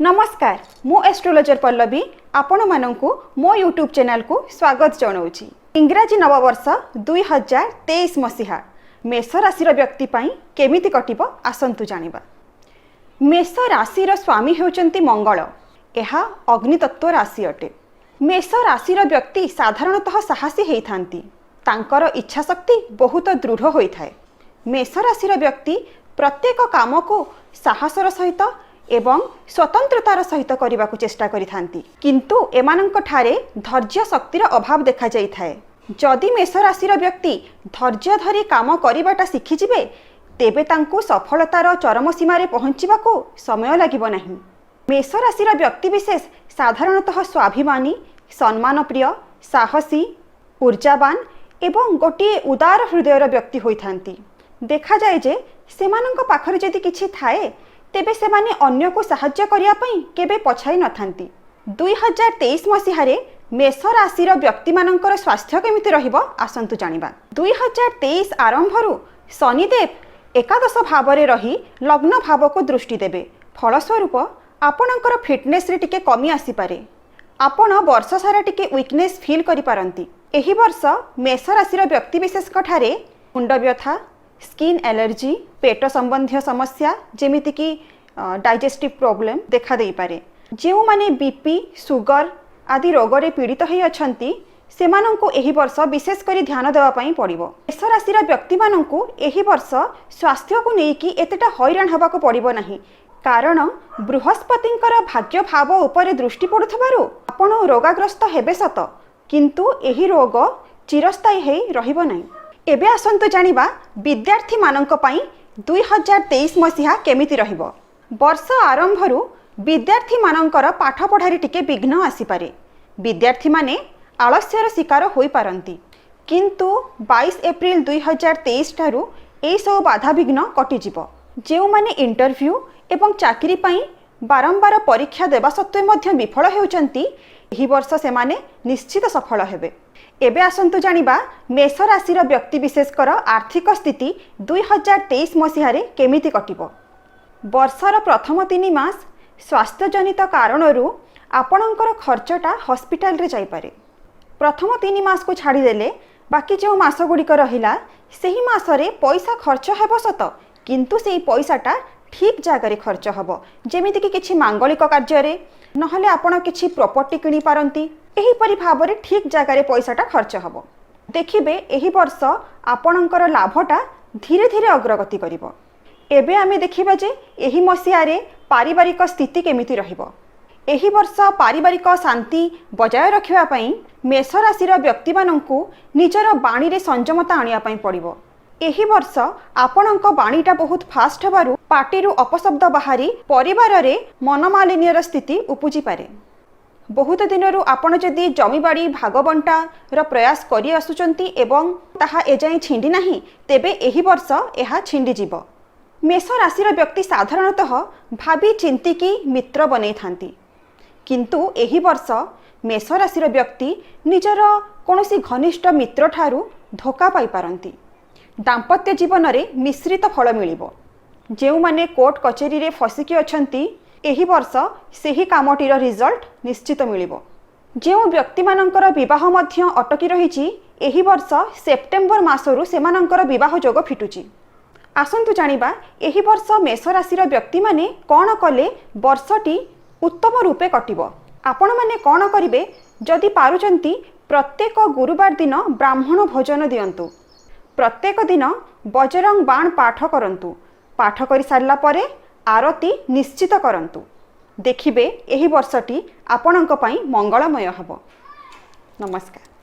ନମସ୍କାର, ମୁଁ ଏଷ୍ଟ୍ରୋଲୋଜର ପଲ୍ଲବୀ ଆପଣମାନଙ୍କୁ ମୋ ୟୁଟ୍ୟୁବ୍ ଚ୍ୟାନେଲକୁ ସ୍ୱାଗତ ଜଣାଉଛି। ଇଂରାଜୀ ନବବର୍ଷ 2023 ମସିହା ମେଷ ରାଶିର ବ୍ୟକ୍ତି ପାଇଁ କେମିତି କଟିବ, ଆସନ୍ତୁ ଜାଣିବା। ମେଷ ରାଶିର ସ୍ୱାମୀ ହେଉଛନ୍ତି ମଙ୍ଗଳ। ଏହା ଅଗ୍ନିତତ୍ତ୍ୱ ରାଶି ଅଟେ। ମେଷ ରାଶିର ବ୍ୟକ୍ତି ସାଧାରଣତଃ ସାହସୀ ହେଇଥାନ୍ତି। ତାଙ୍କର ଇଚ୍ଛାଶକ୍ତି ବହୁତ ଦୃଢ଼ ହୋଇଥାଏ। ମେଷ ରାଶିର ବ୍ୟକ୍ତି ପ୍ରତ୍ୟେକ କାମକୁ ସାହସର ସହିତ ଏବଂ ସ୍ୱତନ୍ତ୍ରତାର ସହିତ କରିବାକୁ ଚେଷ୍ଟା କରିଥାନ୍ତି। କିନ୍ତୁ ଏମାନଙ୍କ ଠାରେ ଧୈର୍ଯ୍ୟ ଶକ୍ତିର ଅଭାବ ଦେଖାଯାଇଥାଏ। ଯଦି ମେଷ ରାଶିର ବ୍ୟକ୍ତି ଧୈର୍ଯ୍ୟ ଧରି କାମ କରିବାଟା ଶିଖିଯିବେ, ତେବେ ତାଙ୍କୁ ସଫଳତାର ଚରମ ସୀମାରେ ପହଞ୍ଚିବାକୁ ସମୟ ଲାଗିବ ନାହିଁ। ମେଷ ରାଶିର ବ୍ୟକ୍ତିବିଶେଷ ସାଧାରଣତଃ ସ୍ୱାଭିମାନୀ, ସମ୍ମାନପ୍ରିୟ, ସାହସୀ, ଉର୍ଜାବାନ ଏବଂ ଗୋଟିଏ ଉଦାର ହୃଦୟର ବ୍ୟକ୍ତି ହୋଇଥାନ୍ତି। ଦେଖାଯାଏ ଯେ ସେମାନଙ୍କ ପାଖରେ ଯଦି କିଛି ଥାଏ, ତେବେ ସେମାନେ ଅନ୍ୟକୁ ସାହାଯ୍ୟ କରିବା ପାଇଁ କେବେ ପଛାଇ ନଥାନ୍ତି। 2023 ମସିହାରେ ମେଷ ରାଶିର ବ୍ୟକ୍ତିମାନଙ୍କର ସ୍ୱାସ୍ଥ୍ୟ କେମିତି ରହିବ, ଆସନ୍ତୁ ଜାଣିବା। 2023 ଆରମ୍ଭରୁ ଶନିଦେବ ଏକାଦଶ ଭାବରେ ରହି ଲଗ୍ନ ଭାବକୁ ଦୃଷ୍ଟି ଦେବେ। ଫଳସ୍ୱରୂପ ଆପଣଙ୍କର ଫିଟନେସ୍ରେ ଟିକେ କମି ଆସିପାରେ। ଆପଣ ବର୍ଷ ସାରା ଟିକେ ୱିକନେସ୍ ଫିଲ୍ କରିପାରନ୍ତି। ଏହି ବର୍ଷ ମେଷ ରାଶିର ବ୍ୟକ୍ତିବିଶେଷଙ୍କ ଠାରେ ମୁଣ୍ଡବ୍ୟଥା, ସ୍କିନ୍ ଆଲର୍ଜି, ପେଟ ସମ୍ବନ୍ଧୀୟ ସମସ୍ୟା, ଯେମିତିକି ଡାଇଜେଷ୍ଟିଭ୍ ପ୍ରୋବ୍ଲେମ୍ ଦେଖାଦେଇପାରେ। ଯେଉଁମାନେ ବିପି, ସୁଗର ଆଦି ରୋଗରେ ପୀଡ଼ିତ ହୋଇ ଅଛନ୍ତି, ସେମାନଙ୍କୁ ଏହି ବର୍ଷ ବିଶେଷ କରି ଧ୍ୟାନ ଦେବା ପାଇଁ ପଡ଼ିବ। ମେଷ ରାଶିର ବ୍ୟକ୍ତିମାନଙ୍କୁ ଏହି ବର୍ଷ ସ୍ୱାସ୍ଥ୍ୟକୁ ନେଇକି ଏତେଟା ହଇରାଣ ହେବାକୁ ପଡ଼ିବ ନାହିଁ, କାରଣ ବୃହସ୍ପତିଙ୍କର ଭାଗ୍ୟ ଭାବ ଉପରେ ଦୃଷ୍ଟି ପଡ଼ୁଥିବାରୁ ଆପଣ ରୋଗାଗ୍ରସ୍ତ ହେବେ ସତ, କିନ୍ତୁ ଏହି ରୋଗ ଚିରସ୍ଥାୟୀ ହେଇ ରହିବ ନାହିଁ। ଏବେ ଆସନ୍ତୁ ଜାଣିବା ବିଦ୍ୟାର୍ଥୀମାନଙ୍କ ପାଇଁ 2023 ମସିହା କେମିତି ରହିବ। ବର୍ଷ ଆରମ୍ଭରୁ ବିଦ୍ୟାର୍ଥୀମାନଙ୍କର ପାଠପଢ଼ାରେ ଟିକେ ବିଘ୍ନ ଆସିପାରେ। ବିଦ୍ୟାର୍ଥୀମାନେ ଆଳସ୍ୟର ଶିକାର ହୋଇପାରନ୍ତି। କିନ୍ତୁ 22 ଏପ୍ରିଲ 2023 ଠାରୁ ଏହିସବୁ ବାଧାବିଘ୍ନ କଟିଯିବ। ଯେଉଁମାନେ ଇଣ୍ଟରଭ୍ୟୁ ଏବଂ ଚାକିରି ପାଇଁ ବାରମ୍ବାର ପରୀକ୍ଷା ଦେବା ସତ୍ତ୍ୱେ ମଧ୍ୟ ବିଫଳ ହେଉଛନ୍ତି, ଏହି ବର୍ଷ ସେମାନେ ନିଶ୍ଚିତ ସଫଳ ହେବେ। ଏବେ ଆସନ୍ତୁ ଜାଣିବା ମେଷ ରାଶିର ବ୍ୟକ୍ତିବିଶେଷଙ୍କର ଆର୍ଥିକ ସ୍ଥିତି 2023 ମସିହାରେ କେମିତି କଟିବ। ବର୍ଷର ପ୍ରଥମ 3 ମାସ ସ୍ୱାସ୍ଥ୍ୟଜନିତ କାରଣରୁ ଆପଣଙ୍କର ଖର୍ଚ୍ଚଟା ହସ୍ପିଟାଲରେ ଯାଇପାରେ। ପ୍ରଥମ 3 ମାସକୁ ଛାଡ଼ିଦେଲେ ବାକି ଯେଉଁ ମାସ ଗୁଡ଼ିକ ରହିଲା, ସେହି ମାସରେ ପଇସା ଖର୍ଚ୍ଚ ହେବ ସତ, କିନ୍ତୁ ସେଇ ପଇସାଟା ଠିକ୍ ଜାଗାରେ ଖର୍ଚ୍ଚ ହେବ। ଯେମିତିକି କିଛି ମାଙ୍ଗଳିକ କାର୍ଯ୍ୟରେ, ନହେଲେ ଆପଣ କିଛି ପ୍ରପର୍ଟି କିଣିପାରନ୍ତି। ଏହିପରି ଭାବରେ ଠିକ୍ ଜାଗାରେ ପଇସାଟା ଖର୍ଚ୍ଚ ହେବ। ଦେଖିବେ, ଏହି ବର୍ଷ ଆପଣଙ୍କର ଲାଭଟା ଧୀରେ ଧୀରେ ଅଗ୍ରଗତି କରିବ। ଏବେ ଆମେ ଦେଖିବା ଯେ ଏହି ମସିହାରେ ପାରିବାରିକ ସ୍ଥିତି କେମିତି ରହିବ। ଏହି ବର୍ଷ ପାରିବାରିକ ଶାନ୍ତି ବଜାୟ ରଖିବା ପାଇଁ ମେଷ ରାଶିର ବ୍ୟକ୍ତିମାନଙ୍କୁ ନିଜର ବାଣୀରେ ସଂଯମତା ଆଣିବା ପାଇଁ ପଡ଼ିବ। ଏହି ବର୍ଷ ଆପଣଙ୍କ ବାଣୀଟା ବହୁତ ଫାଷ୍ଟ ହେବାରୁ ପାଟିରୁ ଅପଶବ୍ଦ ବାହାରି ପରିବାରରେ ମନମାଳିନ୍ୟର ସ୍ଥିତି ଉପୁଜିପାରେ। ବହୁତ ଦିନରୁ ଆପଣ ଯଦି ଜମିବାଡ଼ି ଭାଗବଣ୍ଟାର ପ୍ରୟାସ କରି ଆସୁଛନ୍ତି ଏବଂ ତାହା ଏଯାଏଁ ଛିଣ୍ଡି ନାହିଁ, ତେବେ ଏହି ବର୍ଷ ଏହା ଛିଣ୍ଡିଯିବ। ମେଷ ରାଶିର ବ୍ୟକ୍ତି ସାଧାରଣତଃ ଭାବି ଚିନ୍ତିକି ମିତ୍ର ବନେଇଥାନ୍ତି। କିନ୍ତୁ ଏହି ବର୍ଷ ମେଷ ରାଶିର ବ୍ୟକ୍ତି ନିଜର କୌଣସି ଘନିଷ୍ଠ ମିତ୍ରଠାରୁ ଧୋକା ପାଇପାରନ୍ତି। ଦାମ୍ପତ୍ୟ ଜୀବନରେ ମିଶ୍ରିତ ଫଳ ମିଳିବ। ଯେଉଁମାନେ କୋର୍ଟ କଚେରୀରେ ଫସିକି ଅଛନ୍ତି, ଏହି ବର୍ଷ ସେହି କାମଟିର ରିଜଲ୍ଟ ନିଶ୍ଚିତ ମିଳିବ। ଯେଉଁ ବ୍ୟକ୍ତିମାନଙ୍କର ବିବାହ ମଧ୍ୟ ଅଟକି ରହିଛି, ଏହି ବର୍ଷ ସେପ୍ଟେମ୍ବର ମାସରୁ ସେମାନଙ୍କର ବିବାହ ଯୋଗ ଫିଟୁଛି। ଆସନ୍ତୁ ଜାଣିବା ଏହି ବର୍ଷ ମେଷ ରାଶିର ବ୍ୟକ୍ତିମାନେ କ'ଣ କଲେ ବର୍ଷଟି ଉତ୍ତମ ରୂପେ କଟିବ। ଆପଣମାନେ କ'ଣ କରିବେ? ଯଦି ପାରୁଛନ୍ତି, ପ୍ରତ୍ୟେକ ଗୁରୁବାର ଦିନ ବ୍ରାହ୍ମଣ ଭୋଜନ ଦିଅନ୍ତୁ। ପ୍ରତ୍ୟେକ ଦିନ ବଜରଙ୍ଗ ବାଣ ପାଠ କରନ୍ତୁ। ପାଠ କରିସାରିଲା ପରେ ଆରତି ନିଶ୍ଚିତ କରନ୍ତୁ। ଦେଖିବେ, ଏହି ବର୍ଷଟି ଆପଣଙ୍କ ପାଇଁ ମଙ୍ଗଳମୟ ହେବ। ନମସ୍କାର।